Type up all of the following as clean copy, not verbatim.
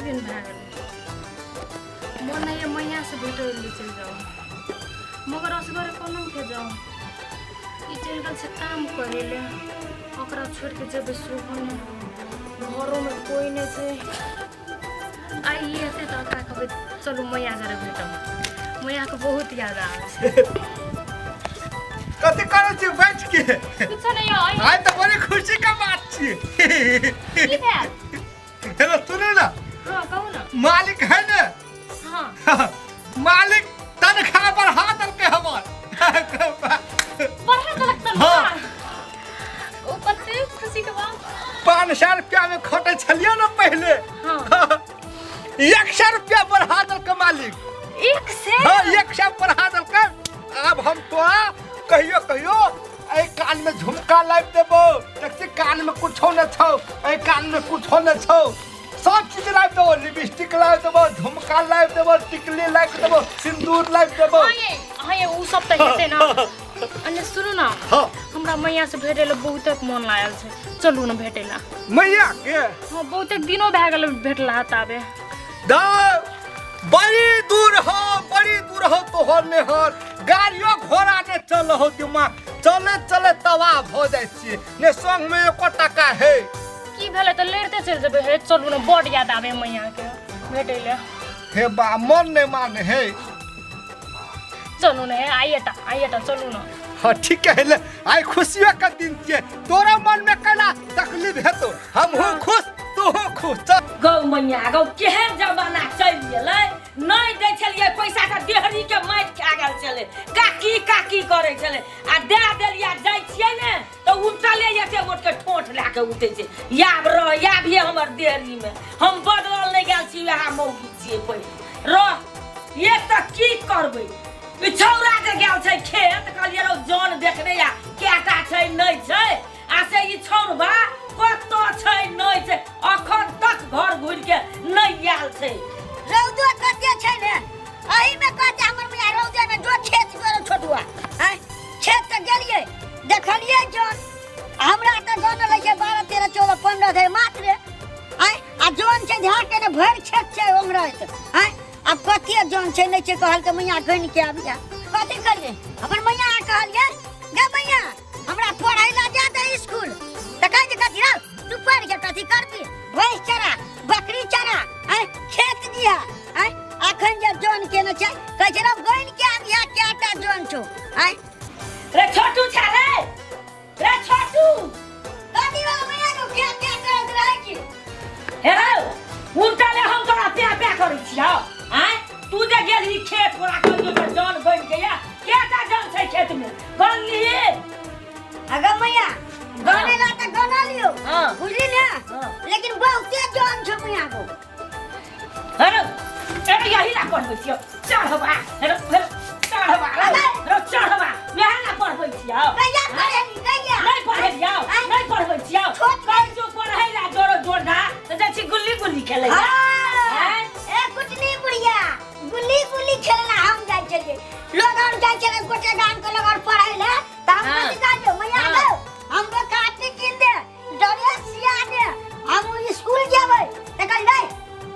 दिन भए गेलै। मन होइए मैयासँ भेटै लए चलि जाउ, मगर असगरे कोना के जाउ? ई चलि गेल छै काम करै लए, ओकरा छोड़ि कऽ जेबै सेहो नहि। घरोमे कोइ नहि छै। आइ ई हेतै तऽ ओकरा कहबै, चलू मैया जरे भेटब। मैयाके बहुत याद आबै छै। कथी करै छी बैठ के? कुछो नहि यौ। आइ तऽ बड़ी खुशी के बात छी। की भेल? हेलो, सुनू ना। हाँ, कहू ना। मालिक है ने? हाँ। मालिक तनख्वाह बढ़ा देलकै हमर। बढ़ा देलक तनख्वाह? हाँ। ओ कते खुशी के बात! 500 रुपया में खटै छलियै ने पहिले। हाँ। 100 रुपया बढ़ा देलकै मालिक। 100? हाँ, 100 बढ़ा देलकै। आब हम तोरा कहियो कहियो एहि कान में झुमका लाबि देबो। देखी, कान में कुछो न छौ, एहि कान में कुछो न छौ। सब चीज लाबि देबो, लिपस्टिक लाबि देबो, झुमका लाबि देबो, टिकली लाबि देबो, सिंदूर लाबि देबो। हाँ ये, हाँ ये, उ सब तऽ हेतै ना। अने सुनू ना। हाँ। हमरा मैया से भेटै लए बहुते मन लागल छै, चलू ने भेटै लए। मैया के? हाँ, बहुते दिनो भए गेल भेटला ताबे। दा बड़ी दूर हो, बड़ी दूर हो तोहर नेहर। गाड़ियो घोड़ा ने चल हो, दिमाग चले चले तबाह भऽ जाइ छियै ने। संग में एको टका है। की भेलै, तऽ लड़िते चलि जेबै। हे, चलू ने, बड याद आबै मैया के भेटै लए। हे बा, मन नहीं माने है। चलू ने हे, आइएटा आइएटा, चलू ने। हाँ, ठीक है। ले, आइ खुशियो के दिन छियै। तोरा मन में केना तकलीफ हेतो? हमहूँ खुश, तूहू खुश, चल। गौ मैया गौ, केहन जमाना चलि गेलै! नहि दै छलियै पैसा तऽ देहरी के माटि खा गेल छलै, काकी काकी करै छलै। आ दए देलियै, जाइ छियै ने तऽ उठले एते मोट के ठोंठ लए के उठै छै। याब रह, याबिये हमर देहरीमे। हम बदलल नहि गेल छी, वएह मौगी छियै पहिले। रह, एक तऽ की करबै, ई छौड़ा जे गेल छै खेत, कहलियै रौ जन देखने आ, कएटा छै नहि छै। आ से ई छौड़बा कतऽ छै नहि छै, अखन तक घर घुरि के नहि आयल छै। रौदो कते छै ने, एहिमे कहते हमर मैया रौदे में जो खेत करो छोटुआ। आँय, खेत तऽ गेलियै, देखलियै जन। हमरा तऽ जन रहै छै 12 13 14 15 धरि मात्र। आँय, आ जन छै झाड़ के ने, भरि खेत छै ओंगरैत। आँय, आब कते जन छै नहि छै, कहलकै मैया गनि के आबिया। कथी करियै? हमर मैया कहलियै, गे मैया, हमरा पढ़ै ला जा दे स्कूल। तऽ कहै छै, कथी रौ, तू पढ़ के कथी करबी? भैंस चरा, बकरी चरा, आँय, खेत दिया। आँय, अखन जे जन केने छै, कहै छै रौ गनि के आबिया, कएटा जन छौ। आँय। रे छोटू छा रे, रे छोटू। कथी वाला मैया जो क्या क्या करैत रहै छी? हे रौ, उल्टा ले हम तोरा प्या प्या करै छियौ। आँय, तू जे गेलही खेत, तोरा कहलियौ तऽ जन बनि गया, केटा जन छै खेत में गनली? अगर मैया गने ला तऽ गना लियो। हाँ। बुझली ने? हाँ। लेकिन बहुते जन छौ मैया को। हे रौ, ए यही ला पढ़बै छियौ चढ़बा। हे रौ, हे रौ, चढ़बा रौ, रौ चढ़बा, वएह ला पढ़बै छियौ। कहिया पढ़ेली, कहिया? नहीं पढ़ेलियौ, नहीं पढ़बै छियौ। छोट कहै छियौ पढ़ै ला जोरो जोरदा तऽ जाइ छी गुल्ली गुल्ली खेलै ला। हाँ। आँय? ए कुटनी बुढ़िया, गुल्ली गुल्ली खेलला हम जाइ छलियै। लोग और जाइ छलै, गोटे गाम के लोग और पढ़ै ले तऽ हम हाँ। कथी कहलियै मैया? हाँ। गौ, हमरो कापी कीन दे, ड्रेस सिया दे, हम स्कूल जेबै। तऽ कहलियै,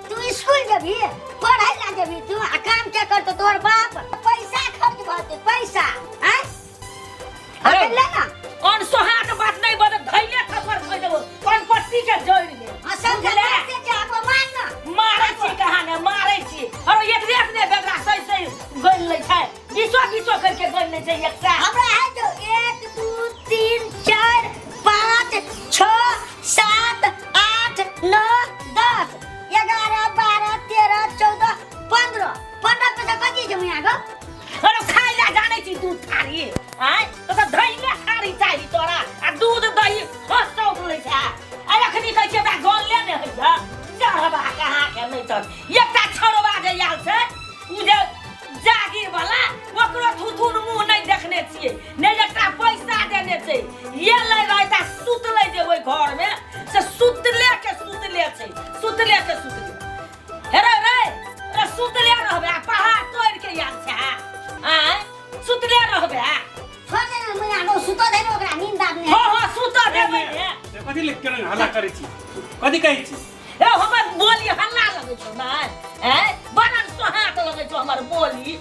तू स्कूल जेबही, पढ़ै ला जेबही तू, आ काम के करतो तोहर बाप? पैसा खर्च भते पैसा। आँय, अरे। अकेले ना। अनसोहाक बात नहीं बदल, धैले थप्पड़ खोइ देबो कनपट्टी के जड़ि में। हाँ, सब बुझले? से जाबो मार ना। मारै छी कहाँ ने मारै छी? अरे एतबे एतबे बेगरा सही सही गनि लै छै, बीसो बीसो करके गनि लै छै एक साथ। हमरा है जो 1 2 3 4 5 6 7 8 9 10 11 12 13 14 15। 15 पैसा कथी छै मैया गो? अरे खाइ ला जानै छी दूध थारी? आँय, तऽ धैले थारी चाही तोरा आ दूध दही हँसौ लै छै। आ अखनी कहै छै हमरा गनले नहि होइया। चढ़बा कहाँ के नहि चढ़। एकटा छौड़बा जे आयल छै, उ जे जागीर वाला, ओकरो थुथुन मुँह नहि देखने छियै ने, एकटा पैसा देने छै। ये लै रहै सुतलै जे ओहि घरमे से सुतले के सुतले छै, सुतले के सुतले। हे रे रे रे, सुतले रहबे आ पहाड़ तोड़ि के आयल छै। आँय, सुतले रहबे। छोड़ दे ना मैया गो, सुतो दे ना, ओकरा नींद आब नहीं। हँ हँ, सुतऽ देबै ने। कथी ले केना हल्ला करै छी? कथी कहै छी? हे, हमर बोली हल्ला लगै छौ ने हैं बड़ा सोहात लगै छौ हमर बोली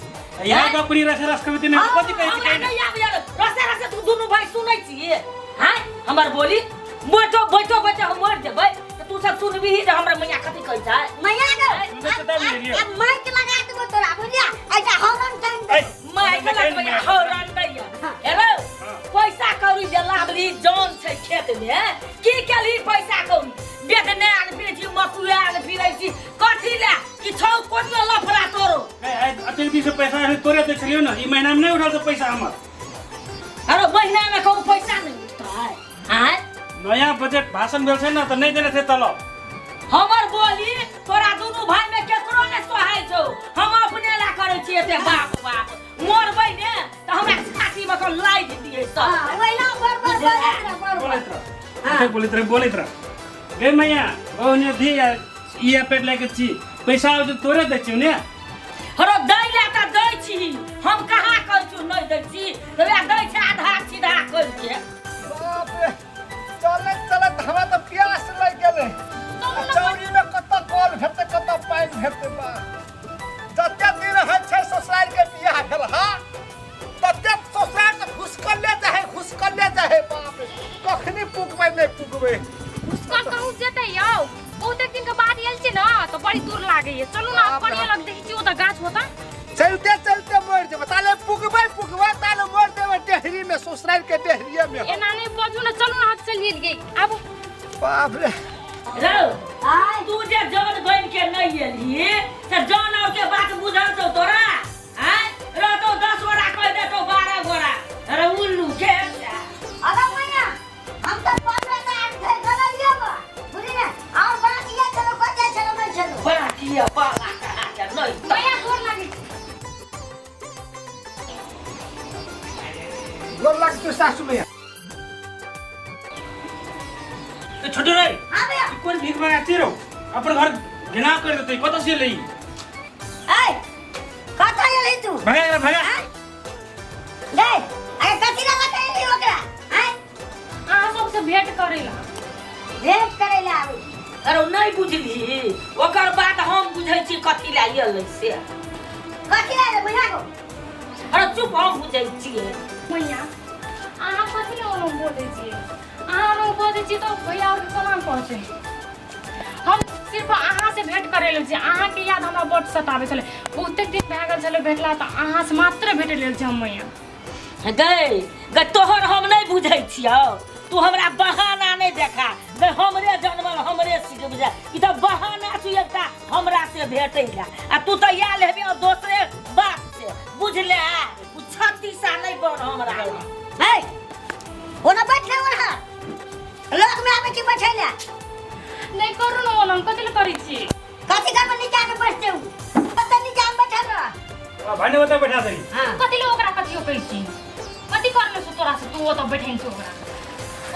यहाँ गप रस रस कभी नहीं कथी कहै हमरा छी नहि आबैया रसे रसे तू दुनू भाई सुनै छियै हैं हमर बोली बैठो बैठो बैठो हम मरि जेबै तऽ तू सब सुनबिही जे हमरा मैया कथी कहै छै मैया गो सुनै तऽ तब लेलियै। अब माइक लगा देबो तोरा बुझलिया ऐसा हॉर्न टाइम ए, दे माइक लगबै हॉर्न दैया हेलो पैसा कौड़ी जे लाबली जौन छै खेत मे की केलही पैसा कौड़ी बेचने आल बेची मकुआल फिरै छी कथी ले कि छौ कोनो लफड़ा तोरो अतेक दिन से पैसा रहै तोरे दै छलियौ ने ई महीना में नहीं उठल तो पैसा हमर अरे महीना में कहू पैसा नहीं उठतै आँय नया बजट भाषण भेल छै ने तऽ नहि देने छै तलब हमर बोली तोरा दुनू भाई में केकरो ने सोहाय छौ हम अपने ला करै छी एते बाप बाप मरबै ने तऽ हमरा छाती में कऽ लाइट दियै सब हां ओहिना बर बर बोलैत रह बर बर बोलैत रह एते बोलैत रह बोलैत रह गे मैया बहुने धी ई पेट लए के छी पैसा आबै छै तोरे दै छियौ ने हरो दै ला तऽ दै छी हम कहाँ कहै छी नहि दै छी तऽ वएह दै छै आधा सीधा करिके बाप रे चलैत चलैत हमरा तऽ प्यास लागि गेलै आ चौरीमे कतऽ कल भेटतै कतऽ पानि भेटतै बा जते दिन होइ छै ससुरारिके बियाह भेल हा तते ससुरारि तऽ घुसकले जाइ घुसकले जाइ बाप रे कखनी पुगबै नहि पुगबै उसका कहूँ जेतै यौ बहुते दिन के बाद आयल छी ना तो बड़ी दूर लागैया चलू ना बाप रे। कनिया लग देखै छी ओतऽ गाछ होता चलते चलते मरि जेबै ताले पुगबै पुगबै ताले मरि जेबै डेहरी में ससुरारि के डेहरिये में एना नहीं बजू ना चलू ना हाथ चलिए गई आबू बाप रे रौ आय तू जे जन बनि के नहि एलही से जन और के बात बुझल छौ तोरा आँय रहतौ 10 गोरा कहि देतौ 12 गोरा अरे उल्लू के अरे मैया हम तो 15 तारीख थे गनलिए बा बुझली ने और बात ये छलो कते छलो नहीं छलो बाकी बाला कहाँ के नहि भैया गोर लागे गोर लाग तू सासू मैया ए छोटू रे हां भैया ई कोन भीख मांगे छी रौ अपन घर घिना कर देतै कतऽ से लई ए कत एलही तू भगा एकरा, भगा गए अरे कथी ला लगा एलही ओकरा आय अहाँ सबसे भेंट करेला भेंट करे ला आबै अरे नहि बुझली ओकर बात हम बुझै छी कथी लए एलै से कथी ला रे मैया गो अरे चुप हम बुझै छियै मैया अहाँ कथी लए ओना बोलै छियै अहाँ ओना बजै छियै तऽ भैया आओरके कोना पहुँचै हम सिर्फ अहाँ से भेंट करै लेल छी अहाँके याद हमरा बड्ड सताबै छलै बहुते दिन भए गेल छलै भेटला तऽ अहाँ से मात्र भेटै लेल छी हम मैया गै गै तोहर हम नहि बुझै छियौ तू हमरा बहाना नहि देखा गै हमरे जनमल हमरे सीख बुझा ई तऽ बहाना छी एकटा हमरा से भेटै ला आ तू तऽ आयल हेबी और दोसरे बात से बुझले ओ छत्तीसा नहि बन हमरा हे ओना बैठ ले ओना लग में आबै छी बैठै ले नहि करू ने ओना कथी लए करै छी कथी करबै नीचा में बैठते हूँ कतऽ नीचा में बैठल रह आ भाने ओतऽ बैठा देली हाँ कथी लए ओकरा कथियो कहै छी कथी करले छौ तोरा से तू ओतऽ बैठेने छौ ओकरा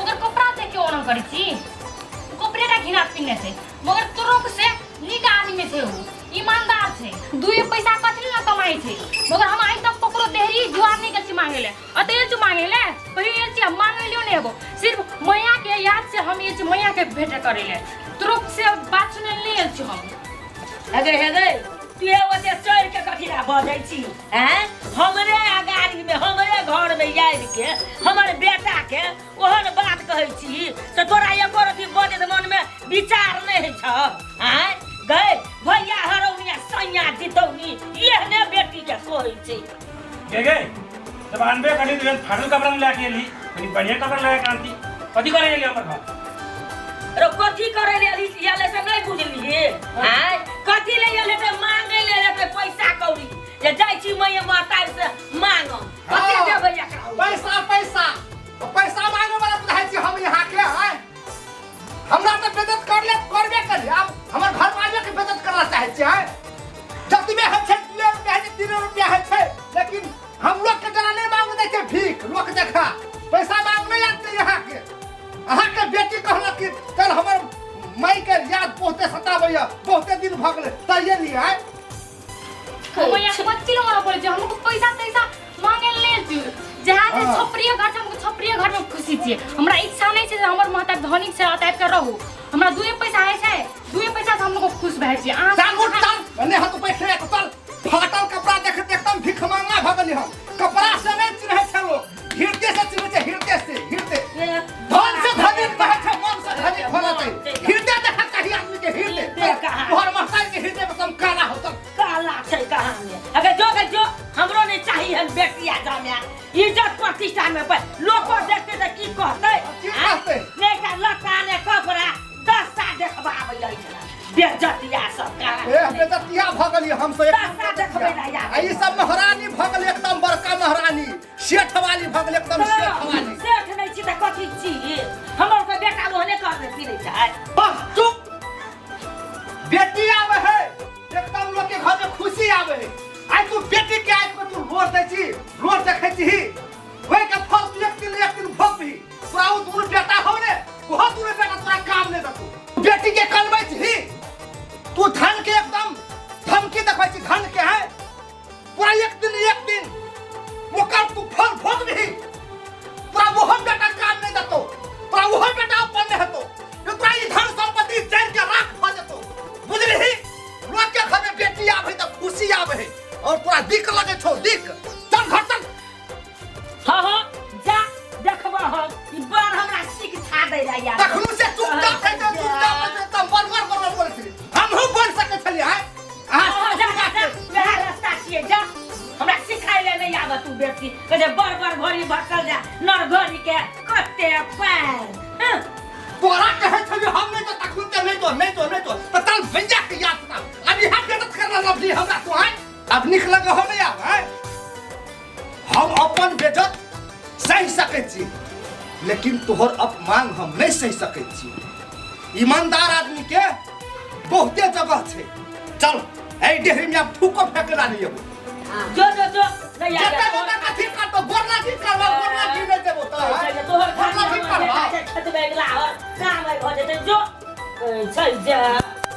ओकर कपड़ा देख के ओना करै छी ओ कपड़े टा घिना पिन्हने छै मगर तोरो से नीक आदमी छै ओ ईमानदार छै दुए पैसा कथी लए कमाइ छै मगर हम आइ तक ककरो देहरी जुआर नहि गेल छी मांगे ले अतऽ एल छी मांगे ले कहियो एल छी हम मांगे लियो नहि हेबो सिर्फ मैया के याद से हम एल छी मैया के भेंट करे ले तोरो से बात सुनै ले नहि एल छी हम हेगे हेगे तू ओते चढ़ के कथी ला बजै छी हैं हमरे अगाड़ी में हमरे घर में आबि के हमर बेटा के ओहन बात कहै छी से तोरा एको रति बजैत मन में विचार नहि होइ छौ आँय गै भैया हरौनिया सैया जितौनी एहने बेटी के कहै छै गे गे जब आनबे करली तो फाटल कपड़ा में लाके एली कनी बढ़िया कपड़ा लगा के आनती कथी करे एली हमर घर रो कथी करै ले एलही एलै से नहि बुझलिही आँय कथी ले एलै से मांगै ले एलै पैसा कौड़ी जे जाइ छी मैया महतारी से मांगम कते देबै एकरा पैसा पैसा पैसा मांगे वाला बुझाइ छी हम यहाँ के हैं हमरा तऽ बेइज्जत करले करबे करी आब हमर घर वाले के बेइज्जत करला चाहै छी हैं जतबे होइ छै 2 रुपया होइ छै 3 रुपया होइ छै लेकिन हम लोग के जरा नहीं मांग दै छै भीख लोक देखा पैसा मांग नहीं आते यहाँ के अहाँ के बेटी कहलक कि चल हमर माई के याद बहुते सताबैया बहुते दिन भऽ गेलै तैये लिए हैं मैया कथी लए ओना बोलै छै हमको पैसा तैसा मांगे ले नहि छी जहाँ छै छपरिये घर छै हमको छपरिये घर में खुशी छियै हमरा इच्छा नहि छै जे हमर महतारी धनिक छै अतः आबि के रहू हमरा दुए पैसा होइ छै दुए पैसा से हम लोग खुश भए भाईजी अहाँ चल उठ चल नहीं हाथ पैसे तो चल फाटल कपड़ा देख एकदम भीख मांगा भऽ गेली हम कपड़ा से नहीं चिन्है छै लोग हृदय से चिन्है छै हृदय से हृदय धन से धनिक कहै छै मन से धनिक होना चाहिए हृदय देखा चाही आदमी के हृदय हृदय कहाँ? तोहर महतारी के हृदय में एकदम काला हो चल काला छै कहाँ में अगर जो के जो हमरो नहीं चाहिए हन बेटिया जामे इज्जत प्रतिष्ठा में पर लोको देखते त की कहते की कहतै? ने का लत्ता ने कपड़ा दस्ता देखबा आबै रहै छला बेज्जतिया सब कहाँ ए बेजतिया भऽ गेली हम सब दस्ता देखबै ला यार। आ ई सब महारानी भऽ गेली एकदम बड़का महारानी सेठ वाली भऽ गेली एकदम सेठ वाली सेठ नहीं छी त कथी छी हमर के बेटा ओहने करने फिरै छै बस चुप बेटी आवे है एकदम लोग के घर में खुशी आवे है आइ तू बेटी के आइ के तू रोड दै छी रोड देखै छी ओहि के फल तू एक दिन भोगबही तोरा ओ दुनू बेटा हौ ने ओहो दुनू बेटा तोरा काम नहि देतौ बेटी के कलबै छी तू धन के एकदम धमकी देखबै छी धन के है पूरा एक दिन ओकर तू फल भोगबही तोरा ओहो बेटा काम नहीं देतो तोरा ओहो बेटा अपन नहीं हेतो ये तोरा ई धन संपत्ति जड़ के राख भ जेतो बुझलिही लोग के घर में बेटी आवे त खुशी आवे और तोरा दिक लगे छौ दिक चल घर चल हाँ हाँ जा देखबो हम ई बड़ हमरा शिक्षा दै रहा यार तखनु से चुपचाप रह जा चुपचाप रह जा तब बड़ बड़ बड़ बोल छली हमहू बोल सकै छली हैं हाँ हाँ, जा जा जा वएह रास्ता छियै जा हमरा सिखाय ले नहीं आबत तू बेटी कहै बड़ बड़ घड़ी भटकल जा नर घड़ी के कते पैर हँ। तोरा कहै छली हम नहीं तो तखन ते नहीं तो नहीं तो नहीं तो त चल भैया के याद ना अब यहाँ बेइज्जत करना लभली हमरा तो हैं अब निक लगे हो नहीं आब हैं हम अपन बेइज्जत सहि सकै छी लेकिन तोहर अपमान हम नहीं सहि सकै छी ईमानदार आदमी के बहुते जगह छै चल एहि डेहरी में आब थूको फेंके ला नहीं एबो जो जो जो नहीं जते आबे जते कथी करतो गोर लागी करबा गोर लागी नहीं देबो त तोहर गोर लागी करबा खेत में अगिला हर काम भऽ जेतै जो छै जे